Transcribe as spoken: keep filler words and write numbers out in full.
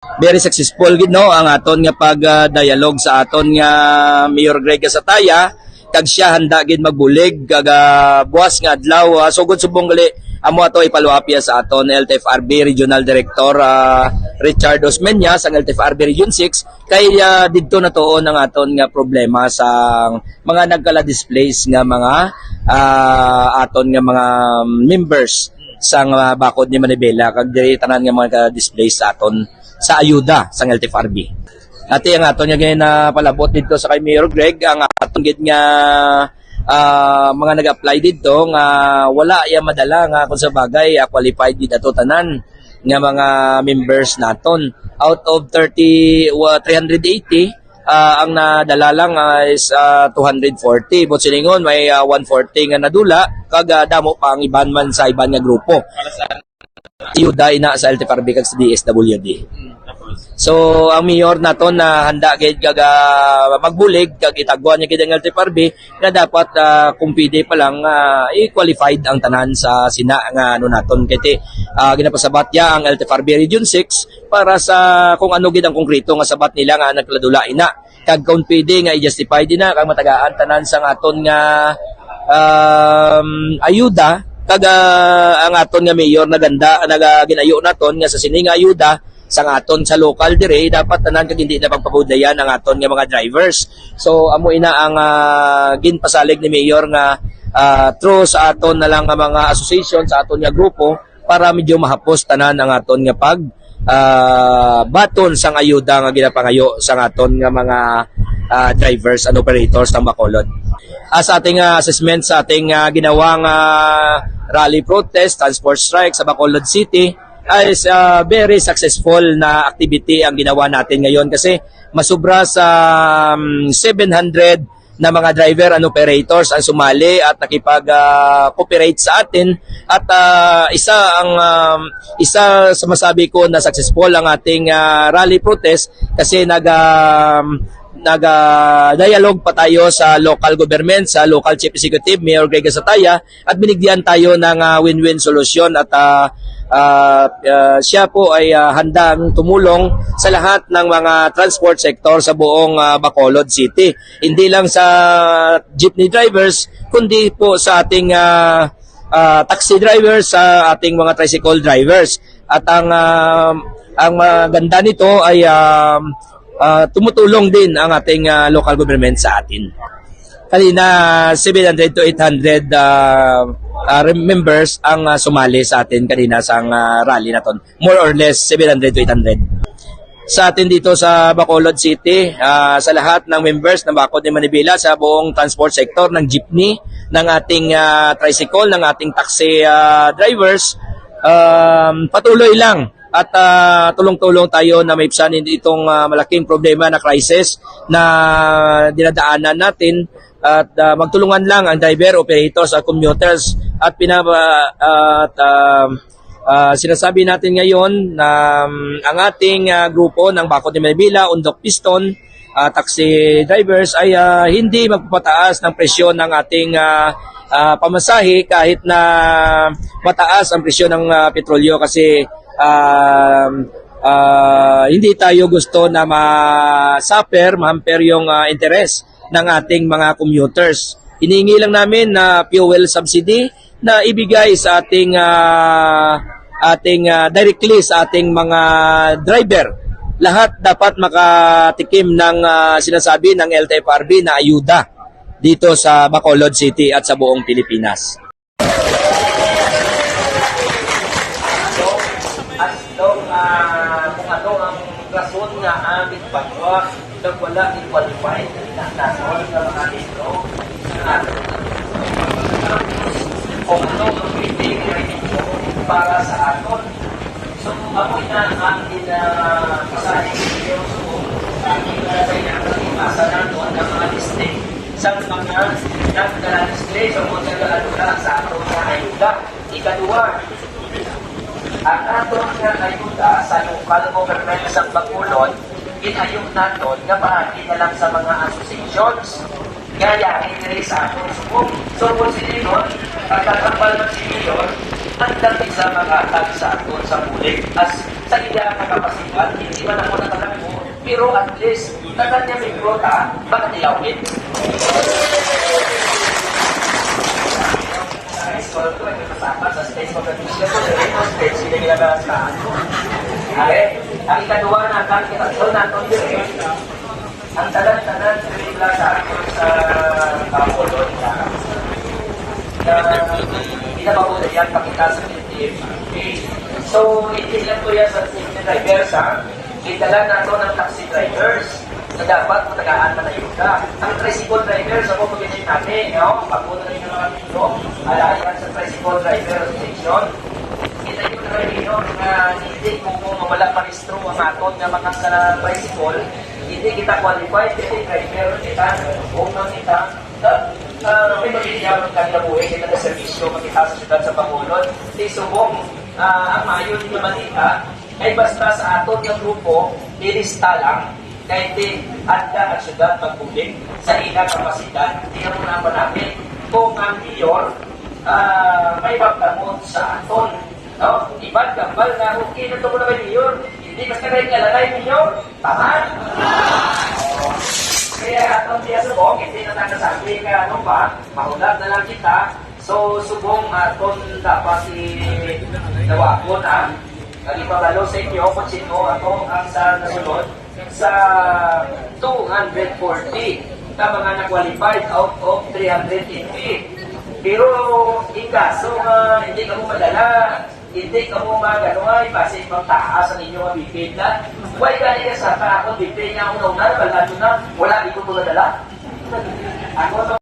Very successful gid, no, ang aton nga pag, ah, dialogue sa aton nga Mayor Greg Gasataya, kag siya handa gid magbulig kag, ah, buwas nga adlaw, ah, sugod subong gali amo ato i-follow up ya sa aton L T F R B Regional Director, ah, Richard Osmeña sang L T F R B Region six, kay, ah, didto natuon ang aton nga problema sa mga nagkala-displace nga mga, ah, aton nga mga members sang, ah, bakod ni Manibela kag diri tanan nga mga displaced sa aton sa ayuda sang L T F R B. Ati ang aton nga ginapalabot didto sa kay Mayor Greg, ang aton gid nga, ah, mga nag-apply didto nga wala ya madala nga kung sa bagay, ah, qualified gid ato tanan nga mga members naton. Out of thirty, wa-, three hundred eighty, ah, ang nadala lang, ah, is, ah, two hundred forty. But silingon, may, ah, one forty nga nadula, kag, ah, damo pa ang iban man sa iban nga grupo. Para sa ayuda ina sa L T F R B kag sa D S W D. Hmm, tapos? So, ang mayor naton na handa gid kag, ah, magbulig kag itagwan niya gid ang L T F R B na dapat, ah, kung pwede pa lang, ah, i-qualified ang tanan sa sina nga ano naton. Kay ti, ah, ginapasabat ya ang L T F R B Region six para sa kung ano gid ang konkreto nga sabat nila nga nagladula ina. Kag kung pwede nga i-justify din na kag matagaan tanan sang aton nga, um, ayuda, kag, ah, ang aton nga mayor naganda, naga-, ginayo naton nga sa sini nga ayuda sang aton sa local dire, dapat tanan kag hindi na pagpabudlayan ang aton nga mga drivers. So, amo ina ang, ah, ginpasalig ni mayor nga, ah, through sa aton na lang nga mga association, sa aton nga grupo, para medyo mahapos tanan ang aton nga pag, ah, baton sang ayuda nga ginapangayo sang aton nga mga, ah, drivers and operators ng Bacolod. Ah, sa ating, ah, assessment sa ating, ah, ginawang, ah, rally protest, transport strike sa Bacolod City, ay, ah, very successful na activity ang ginawa natin ngayon kasi masubra sa, um, seven hundred na mga driver and operators ang sumali at nakipag, ah, cooperate sa atin. At, ah, isa ang, um, isa sa masabi ko na successful ang ating, ah, rally protest kasi nag, um, nag, ah, dialogue pa tayo sa local government, sa local chief executive, Mayor Greg Gasataya, at binigyan tayo ng, ah, win-win solution at, ah, ah, ah, siya po ay, ah, handang tumulong sa lahat ng mga transport sector sa buong, ah, Bacolod City. Hindi lang sa jeepney drivers, kundi po sa ating, ah, ah, taxi drivers, sa ating mga tricycle drivers. At ang, ah, ang maganda nito ay, ah, ah, tumutulong din ang ating, ah, local government sa atin. Kanina, seven hundred to eight hundred, ah, ah, members ang, ah, sumali sa atin kanina sa, ah, rally naton. More or less, seven hundred to eight hundred. Sa atin dito sa Bacolod City, ah, sa lahat ng members ng Bakod ni Manibela, sa buong transport sector, ng jeepney, ng ating, ah, tricycle, ng ating taxi, ah, drivers, um, patuloy lang at, ah, tulong-tulong tayo na maibsan itong, ah, malaking problema na crisis na dinadaanan natin at, ah, magtulungan lang ang driver, operators at commuters at pinaba-, at, ah, ah, sinasabi natin ngayon na, um, ang ating, ah, grupo ng Bakod ni Manibela, Undok Piston, ah, taxi drivers ay, ah, hindi magpapataas ng presyo ng ating, ah, ah, pamasahe kahit na mataas ang presyo ng, ah, petrolyo kasi, um, ah, hindi tayo gusto na ma-suffer, ma-hamper yung, ah, interes ng ating mga commuters. Hinihingi lang namin na fuel subsidy na ibigay sa ating, ah, ating, ah, directly sa ating mga driver. Lahat dapat makatikim ng, ah, sinasabi ng L T F R B na ayuda dito sa Bacolod City at sa buong Pilipinas. At daw, ah, kung ano ang rason nga ang gagwa kag wala ni qualified na naton nga mga libro sa aton. Kung ano ang pwede nga libro para sa aton. So, amo na ang ginapasalig ninyo. So, ang ginasaya, ipasa naton ang mga listing sa mga nagdala-display sa mga nag-aalula sa aton nga ayuda. Ikaduha, ang aton nga ayuda sa local government sa Bacolod, ginayo naton nga paagi na lang sa mga associations nga yari diri sa aton subong. So, kung si Leon, pagkatambal man si Leon, Ang dami sa mga tag sa aton sa bulig as sa iya nga kapasidad, hindi man ako nakalangko, pero at least, tanan niya miyembro ta, baka nilawin. Sa high school ko, nagkakasama sa stage competition ko, sa stage, sila nila na sa ano. Are, ang ikaduha na, ang ikaduha na, ang ang tanan-tanan, diri lang sa aton sa Bacolod na, na pinabagod na yan, pakita sa P T F. So, hindi lang to yan sa taxi drivers, ha? Gidala nato ng taxi drivers na dapat matagaan man ayuda. Ang tricycle drivers, ako pag-init natin, no? Pag-una rin yung mga tito, alayan sa Tricycle Driver Association. Kita yung mga tito na hindi mo mo mawala parehistro ang aton nga mga sa tricycle. Hindi kita qualified kasi driver kita, o man kita, na, na may pamilya, ang kanilang buhay, kita na servisyo, makita sa syudad sa Bacolod. Di subong, ah, ang maayo ni nga balita, ay basta sa aton nga grupo, ilista lang, kay ti handa ang syudad magbulig sa ila kapasidad. Di mo na panamit kung ang mayor, ah, may pagdamot sa aton, no? Iban gambal na okay na to ko na kay mayor. Hindi basta kay kalalay mayor. Tama? Kaya atong siya subong, hindi na tayo sabi ka ano pa, mahulat na lang kita. So, subong aton dapat i-, dawagon, ha? Ang ipabalo sa inyo kung sino ato ang sa nasunod sa two hundred forty ka mga na-qualified out of three hundred eighty. Pero in kaso nga hindi ka mo madala, hindi ka mo magano ay base pang taas ang inyo nga bipid na. Why gani ka sa ta ako bipid nga ako na una, wala na, wala di ko madala. Ako to